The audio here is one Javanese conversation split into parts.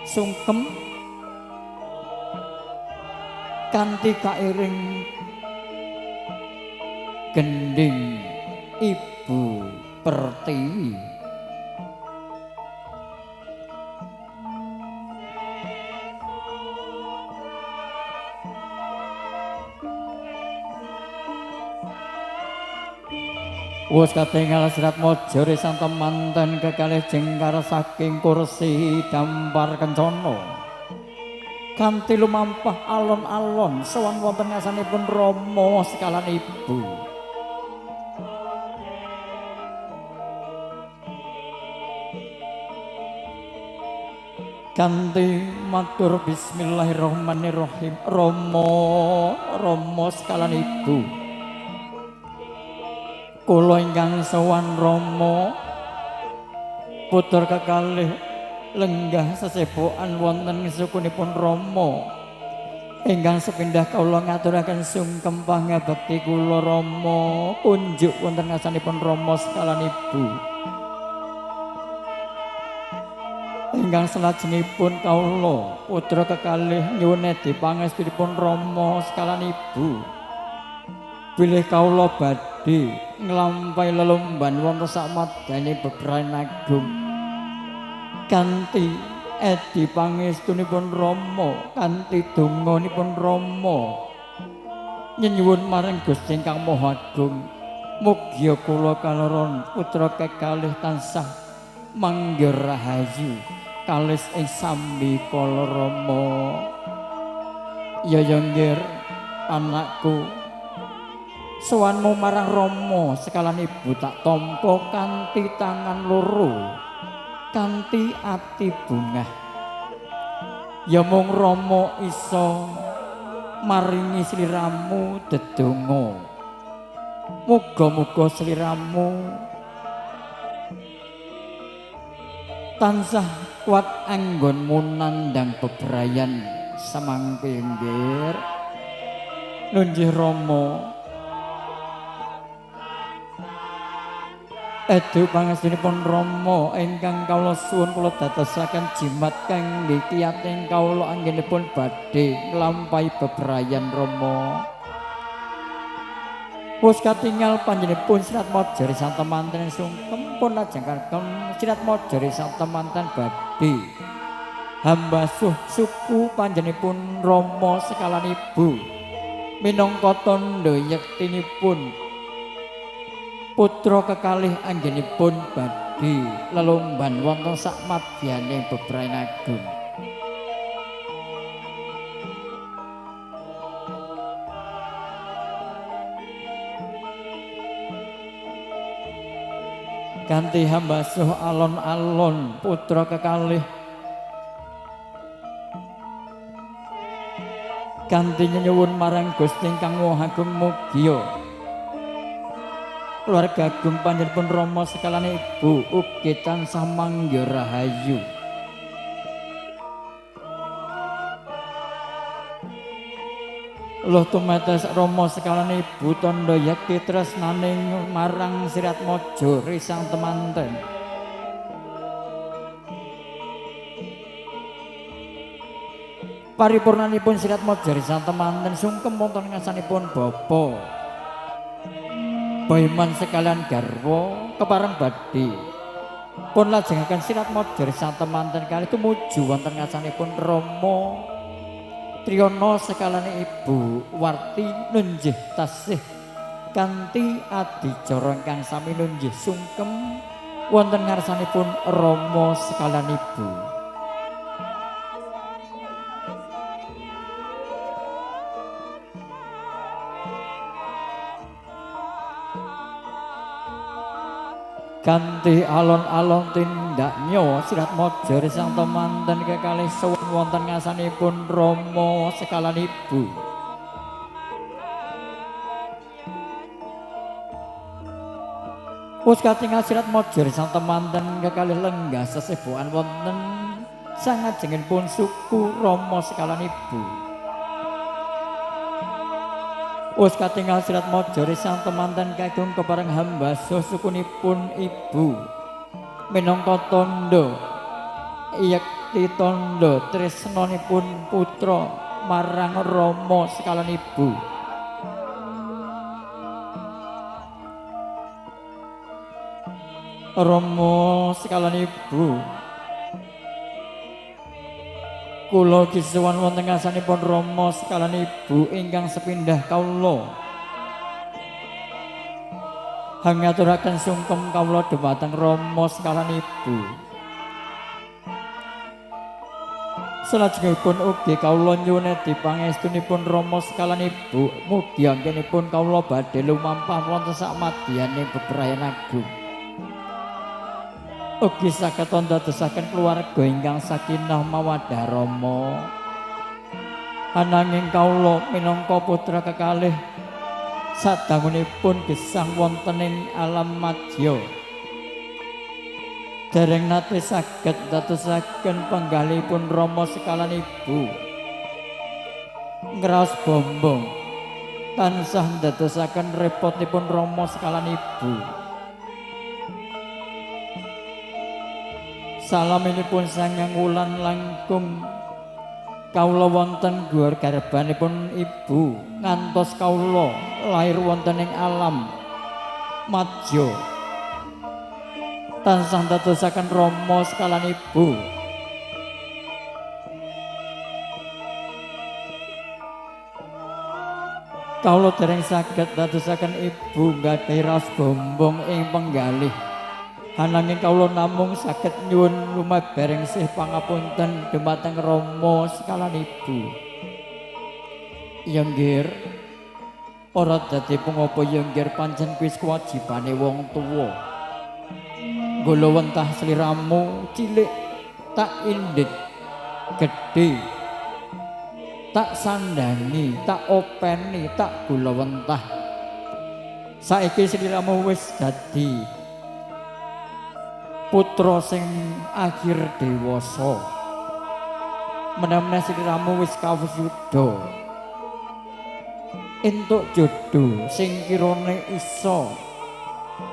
Sungkem kanthi kairing gendhing Ibu Pertiwi. Wus katingal Serat Mojo risang temanten kekalih jengkar saking kursi dampar kencana. Kanthi lumampah alon-alon sowan wonten ngasanipun Rama sekalian Ibu. Kanthi matur bismillahirrahmanirrahim, Rama, Rama sekalian Ibu. Kula ingkang sowan Rama putra kekalih lenggah sesebokan wonten sukunipun Rama. Ingkang sepindah kawula ngaturaken sungkem pangabekti kula Rama kunjuk wonten ngasanipun Rama sekalian Ibu. Ingkang salajengipun kawula putra kekalih nyuwun edi pangestunipun Rama sekalian Ibu. Bilih kawula badhe nglampahi lelomban wonten sakmadane bebrayan agung. Kanthi edi pangestunipun Rama, kanthi donganipun Rama, nyenyuwun marang Gusti ingkang Maha Agung, mugia kula kaloron putra kekalih tansah manggih rahayu kalis ing sambi kala Rama. Ya ya nggir anakku, sowanmu marang Rama sekalian Ibu tak tampa kanthi tangan loro, kanthi ati bungah. Ya mung Rama iso maringi sliramu dedonga. Muga-muga sliramu tansah kuat anggonmu nandhang bebrayan samangke nggir. Nunjih Rama. Edu pangestunipun Rama ingkang kawula suwun kula dadosaken jimat kangge kiyating kawula anggenipun badhe nglampahi bebrayan Rama. Wus katingal panjenenganipun Serat Mojo sang temanten sungkem pun lajeng kagem Serat Mojo sang temanten badhe hambasuh suku panjenenganipun Rama sekalian Ibu minangka tandha yektinipun putra kekalih anggenipun badhe lelomban wonten sakmadyane bebrayan agung. Kanthi hambasuh alon-alon putra kekalih kanthi nyuwun marang Gusti ingkang Maha Agung mugia keluarga agung panjenenganipun Rama sekalian Ibu ugi tansah manggih rahayu. Loh tumetes Rama sekalian Ibu tandha yekti tresnaning marang Sirat Mojo risang temanten. Paripurnanipun Sirat Mojo risang temanten sungkem wonten ngasanipun Bapa Baiman sekalian garwa kepareng badhe pun lajengaken Sirat Mojo sang temanten kali tumuju wonten ngasanipun Rama Triyono sekalian Ibu Warti nunjih tasih kanthi adicara ingkang sami nunjih sungkem wonten ngarsanipun Rama sekalian Ibu. Kanthi alon-alon tindaknya Sirat Mojo sang temanten kekalih sowan wonten ngasanipun Rama sekalian Ibu. Wus katingal Sirat Mojo sang temanten kekalih lenggah sesebokan wonten sangajengipun suku Rama sekalian Ibu. Wus katingal Sirat Mojo sang temanten kagung kepareng hambasuh sukunipun Ibu minangka tandha bukti tandha tresnanipun putra marang rama sekalian ibu. Rama sekalian ibu, kula kisuwun wonten ngarsanipun rama sekalian ibu ingkang sepindah kawula hangaturaken sungkem kawula dhumateng rama sekalian ibu. Salajengipun ugi kawula nyuwun dipangestunipun rama sekalian ibu, mugi anggenipun kawula badhe lumampah wonten samadyaning bebrayan agung. Ugi saged ndadosaken keluarga ingkang sakinah mawaddah rama. Ananging kawula minangka putra kekalih sadangunipun gesang wonten ing alam madya, dereng nate saged ndadosaken penggalihipun rama sekalian ibu. Ngraos bombong tansah ndadosaken repotipun rama sekalian ibu. Salaminipun sangang wulan langkung kawula wonten dhuwur garbanipun ibu ngantos kawula lahir wonten ing alam madya tansah ndadosaken rama sekalian ibu. Kawula dereng saged ndadosaken ibu nggadahi raos bombong ing penggalih. Ananging kawula namung saged nyuwun lumabareng sih pangapunten dhumateng rama sekalian ibu. Ya nggih, ora dadi pengapa ya nggih, pancen kuwi kewajibane wong tuwa. Nggulawentah sliramu cilik tak indit gedhe, tak sandangi, tak openi, tak gulawentah. Saiki sliramu wis dadi putra sing akhir dewasa. Menawa sliramu wis kawujuda, entuk jodho sing kirane iso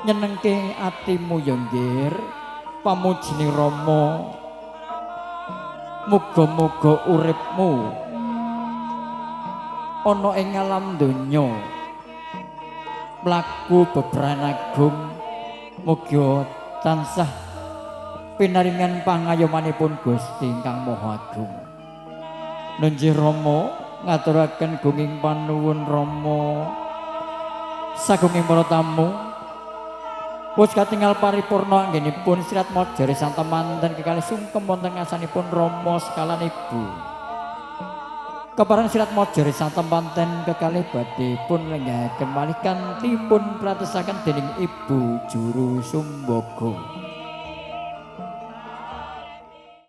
nyenengke atimu ya nggih. Pamujine rama, muga-muga uripmu ana ing alam donya mlaku bebrayan agung, muga tansah pinaringan pangayomanipun Gusti ingkang Maha Agung. Nunjih rama ngaturaken gunging panuwun rama sagunging para tamu. Wis katingal paripurna anggenipun sirat mojare sang temanten kekalih sungkem wonten ngarsanipun rama sekalian ibu. Kepareng sirat mojare sang temanten kekalih badhe pun lenggahaken malih kanthi pun pratosaken dening Ibu Juru Sumbaga.